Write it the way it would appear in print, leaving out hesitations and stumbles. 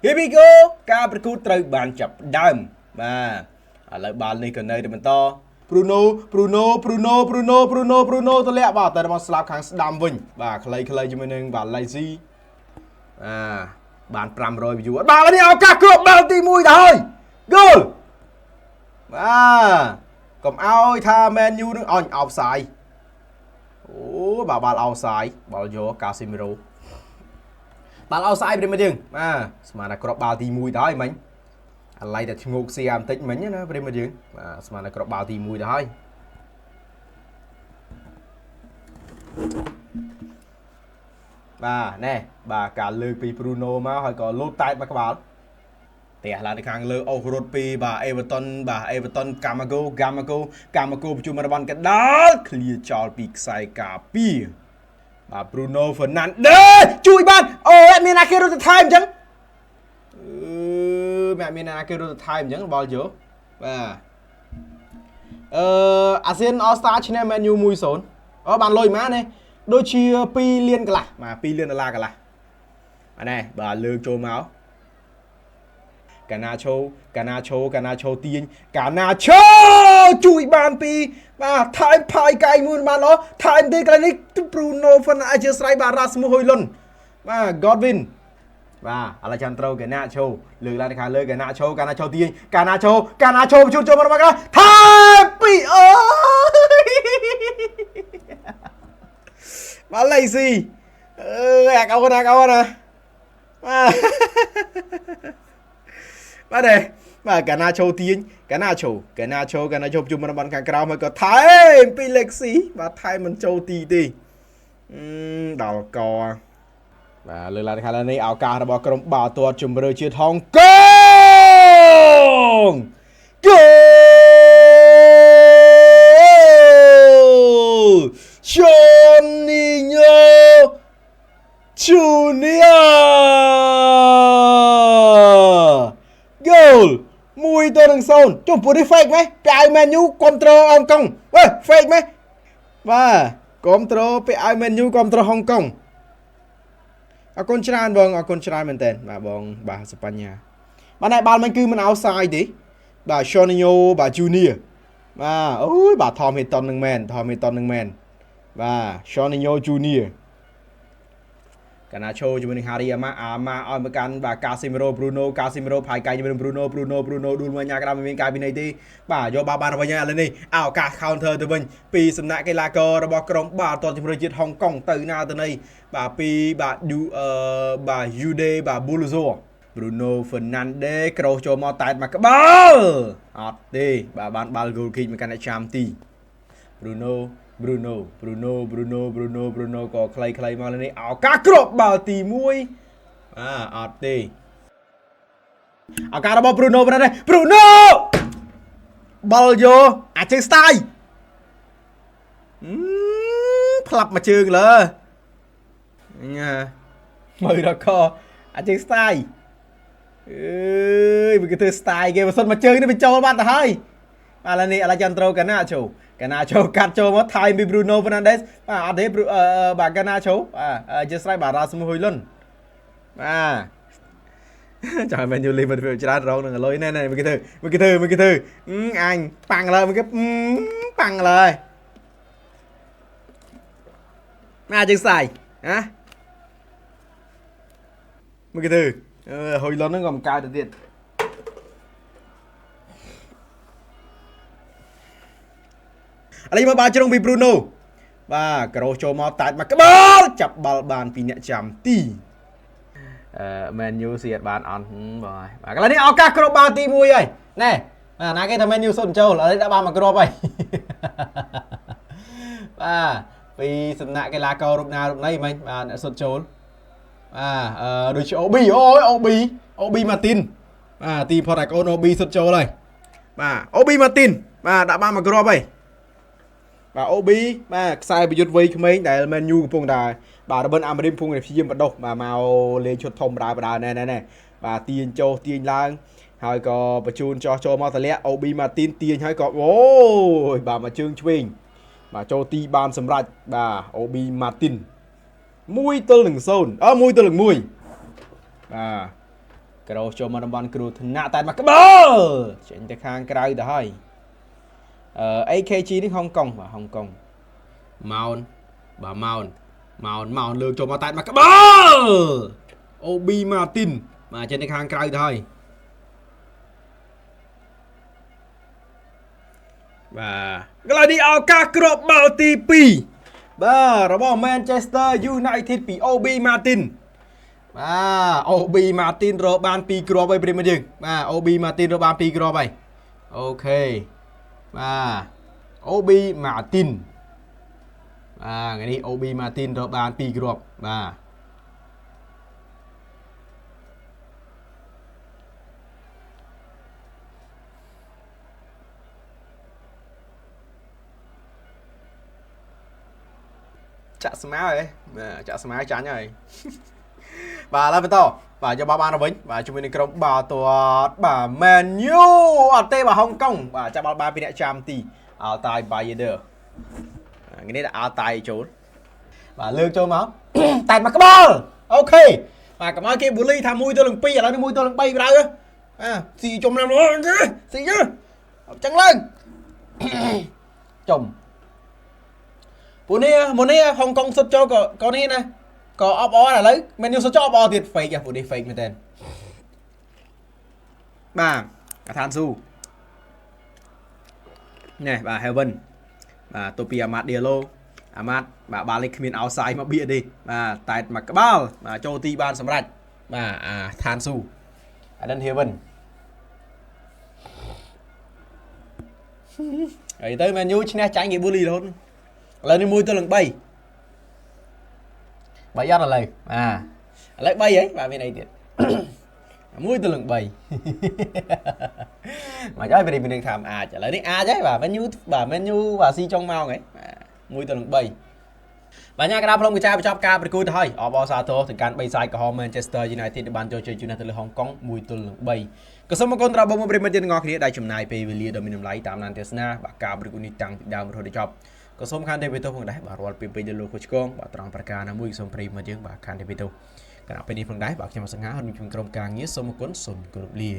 Here we go ការប្រកួតត្រូវបានចាប់ផ្ដើមបាទឥឡូវបាល់នេះក៏នៅតែបន្ត Bruno Bruno Bruno Bruno Bruno Bruno ទម្លាក់បាទតែមកស្លាប់ខាងស្ដាំវិញបាទខ្លីៗជាមួយនឹងបាទ Lazy បាទបាន500 view បាទនេះឱកាសគ្រាប់បាល់ទី1ទៅហើយ goal បាទកុំឲ្យថា Man U នឹងអញ offside អូបាទបាល់ offside បាល់យក Casemiro បាល់ offside ប្រិមត្តយើងបាទស្មានតែគ្រាប់បាល់ទី1ទៅហើយមិញអាឡ័យតែឈ្ងោកសៀបន្តិចមិញណាប្រិមត្តយើងបាទស្មានតែគ្រាប់បាល់ទី1ទៅហើយបាទណែបាទការលើកពី Bruno មកហើយក៏លោតតែតមកក្បាលផ្ទះឡើងទៅខាងលើអូសរត់ពីបាទ Everton បាទ Everton កាម៉ាកូកាម៉ាកូកាម៉ាកូបញ្ជូនមកតំបន់កណ្ដាលឃ្លាចោលពីខ្សែការពារបាទ Bruno Fernandes ជួយបានអូអត់មានណាគេរត់ទៅថែមអញ្ចឹងអឺមិនមានណាគេរត់ទៅថែមអញ្ចឹងបល់យោបាទអឺអាស៊ាន All Star ឈ្នះ Man U 1-0អូបានលុយម៉ានេះដូចជា2លានកន្លះបាទ2លានដុល្លារកន្លះបាទណែបាទលើកចូលមកកាណាឆូកាណាឆូកាណាឆូទាញកាណាឆូជួយបានពីបាទថែមផាយកាយមួយបានល្អថែមទេកន្លែងនេះ Bruno Fernandes អធិស្ឋានបាទ Rasmus Højlund បាទ Godwin បាទអាឡេចាន់ត្រូកាណាឆូលើកឡើងទៅខាងលើកាណាឆូកាណាឆូទាញកាណាឆូកាណាឆូជួនចូលមកមកថែមពីអូយបាទលេស៊ីអឺអាកអូនអាកអូនណាបាទបាទទេបាទកាណាឆូទាញកាណាឆូកាណាឆូកាណាឆូជុំតំបន់ខាងក្រោមហើយក៏ថែមពីលេខស៊ីបាទថែមមិនចូលទីទេដល់កបាទលើកឡើងខាងនេះឱកាសរបស់ក្រុមបាល់ទាត់ជំរឿជាតិហុងកុងគោលជូនីញ៉ូជូនីយ៉ាគោល1-0ចុះពួកនេះ fake ម៉េះពាក់ឲ្យ Man U គ្រប់ត្រូលហុងកុងវេ fake ម៉េះបាទគ្រប់ត្រូលពាក់ឲ្យ Man U គ្រប់ត្រូលហុងកុងអរគុណច្រើនបងអរគុណច្រើនមែនតើបាទបងបាទសបញ្ញាបាទណែបាល់មិញគឺមិនអោសាយទេបាទ Shonio បាទ Junior បាទអូយបាទ Tom Heaton នឹងមែន Tom Heaton នឹងមែនបាទ Shonio Junior កាណាឆូជាមួយនឹង Harry អាម៉ាអាម៉ាឲ្យមកកាន់បាទ Casemiro Bruno Casemiro ផាយកាយជាមួយនឹង Bruno Bruno Bruno ដួលមកញ៉ាក្តារមិនមានការពិន័យទេបាទយកបាល់បានវិញហើយឥឡូវនេះឱកាស counter ទៅវិញពីសំណាក់កីឡាកររបស់ក្រុមបាល់ទាត់ជម្រើសជាតិហុងកុងទៅណាទៅណីបាទពីបាទ Du បាទ Jude បាទ Bulzo Bruno Fernandes ក្រោសចូលមកតែតមកក្បាលអត់ទេបាទបានបាល់ goal kick មកកាន់អ្នកចាំទី Bruno Bruno Bruno Bruno Bruno Bruno ក៏ខ្លីៗមកនេះឱកាសគ្រាប់បាល់ទី1បាទអត់ទេឱកាសរបស់ Bruno Fernandes Bruno បាល់យកអាចជើងស្តាយផ្លាប់មួយជើងលើញ៉ាមើលដល់កអាចជើងស្តាយអើយវាគេធ្វើស្តាយគេបើសិនមួយជើងនេះវាចូលបាត់ទៅហើយបាទឥឡូវនេះអាឡេចាន់ត្រូកាណាឆូកាណាឆូកាត់ចូលមកថៃពី Bruno Fernandes បាទអត់ទេបាទកាណាឆូបាទជាស្រ័យបាទ Rasmus Højlund បាទចាំមែនយូលីមិនធ្វើច្រើនរងនឹងលុយណែណែមកគេធ្វើមកគេធ្វើមកគេធ្វើអញប៉ាំងលើមកគេប៉ាំងលើណាជើងស្ដាយហ៎មកគេធ្វើអឺហុយលុនហ្នឹងក៏មិនកើតទៅទៀតឥឡូវមកបាល់ជ្រុងពី Bruno បាទក្រោសចូលមកតាច់មកក្បាលចាប់បាល់បានពីអ្នកចាំទីអឺ Man U សៀតបានអន់បងបាទកន្លែងនេះឱកាសគ្រាប់បាល់ទី1ហើយណែបាទណាគេថា Man U សុទ្ធចូលឥឡូវដាក់បានមកគ្រាប់ហើយបាទពីសំណាក់កីឡាកររូបណារូបណីមិញបាទអ្នកសុទ្ធចូលបាទអឺដូចជា OB អូយ OB OB ម៉ាទីនបាទទីផុតតែកូន OB សុទ្ធចូលហើយបាទ OB ម៉ាទីនបាទដាក់បានមកគ្រាប់ហើយបាទ OB បាទខ្សែប្រយុទ្ធវ័យក្មេងដែល Man U កំពុងតែបាទរបិនអាមេរិកកំពុងតែព្យាយាមបដោះបាទមកលេងឈុតធំដើបដើណែណែណែបាទទាញចូលទាញឡើងហើយក៏បញ្ជូនចោះចូលមកតម្លាក់ OB ម៉ាទីនទាញហើយក៏អូយបាទមកជើងឆ្វេងបាទចូលទីបានសម្រេចបាទ OB ម៉ាទីន1-0អឺ1-1បាទ ក្រោសចូលមកតំបន់គ្រោះថ្នាក់តែមកក្បាលចេញទៅខាងក្រៅទៅហើយអឺ AKG នេះហុងកុងបាទហុងកុងម៉ោនបាទម៉ោនម៉ោនម៉ោនលើកចូលមកតែមកក្បាលអូប៊ីម៉ាទីនបាទចេញទៅខាងក្រៅទៅហើយបាទកន្លែងនេះឱកាសគ្រាប់បាល់ទី2បាទរបស់ Manchester United ពី OB Martin បាទ OB Martin រកបាន2គ្រាប់ហើយប្រិមត្តយើងបាទ OB Martin រកបាន2គ្រាប់ហើយ OK បាទ OB Martin បាទថ្ងៃនេះ OB Martin រកបាន2គ្រាប់បាទចាក់ស្មៅហ៎បាទចាក់ស្មៅចាញ់ហើយបាទឥឡូវបន្តបាទយកបាល់បានទៅវិញបាទជាមួយនឹងក្រុមបាល់ទាត់បាទ Man U អត់ទេបាទហុងកុងបាទចាប់បាល់បានពីអ្នកចាំទី Altai Bayer ថ្ងៃនេះដាក់ Altai ចូលបាទលើកចូលមក តែមកក្បាល OK បាទកុំឲ្យគេបូលីថា1ទល់នឹង2ឥឡូវនេះ1ទល់នឹង3ប្រៅអាស៊ីជុំណាំស៊ីចឹងឡើង ចំពួកនេះមុននេះហុងកុងសុតចូលក៏ក៏នេះណាក៏អបអរឥឡូវមែនយូសុតចូលអបអរទៀត fake ពួកនេះ fake មែនតើបាទអាឋានស៊ូនេះបាទ Heaven បាទទៅពីអាម៉ាត់ឌីឡូអាម៉ាត់បាទបាល់នេះគ្មាន outside មកបៀកទេបាទតែមកក្បាលបាទចូលទីបានសម្រេចបាទអាឋានស៊ូអាដិន Heaven ហើយទៅ Man U ឈ្នះចាញ់គេប៊ូលីរហូតឥឡូវនេះ1ទល់នឹង3 3អត់ឥឡូវបាទឥឡូវ3ហីបាទមានអីទៀត1ទល់នឹង3មកឲ្យពេលនេះថាអាចឥឡូវនេះអាចហើយបាទ Man U បាទ Man U បាទស៊ីចុងម៉ោងហីបាទ1ទល់នឹង3បាទញ៉ាកដាផ្លុំកញ្ចាបញ្ចប់ការប្រកួតទៅហើយអបអរសាទរទៅកាន់3សាយក្រហម Manchester United បានយកជ័យជំនះទៅលើហុងកុង1ទល់នឹង3ក៏សូមអរគុណដល់បងប្អូនប្រិយមិត្តយើងទាំងអស់គ្នាដែលចំណាយពេលវេលាដ៏មានតម្លៃតាមដានទស្សនាបាទការប្រកួតនេះតាំងពីដើមរហូតដល់ចប់ក៏សូមខានទេវេទោសផងដែរបាទរាល់ពេលពេញទៅលោកខុសឆ្គងបាទត្រង់ប្រការណាមួយសូមប្រិយមិត្តយើងបាទខានទេវេទោសគណៈពេលនេះផងដែរបាទខ្ញុំសង្ហាហើយនឹងក្រុមការងារសូមអរគុណសូមគោរពលា។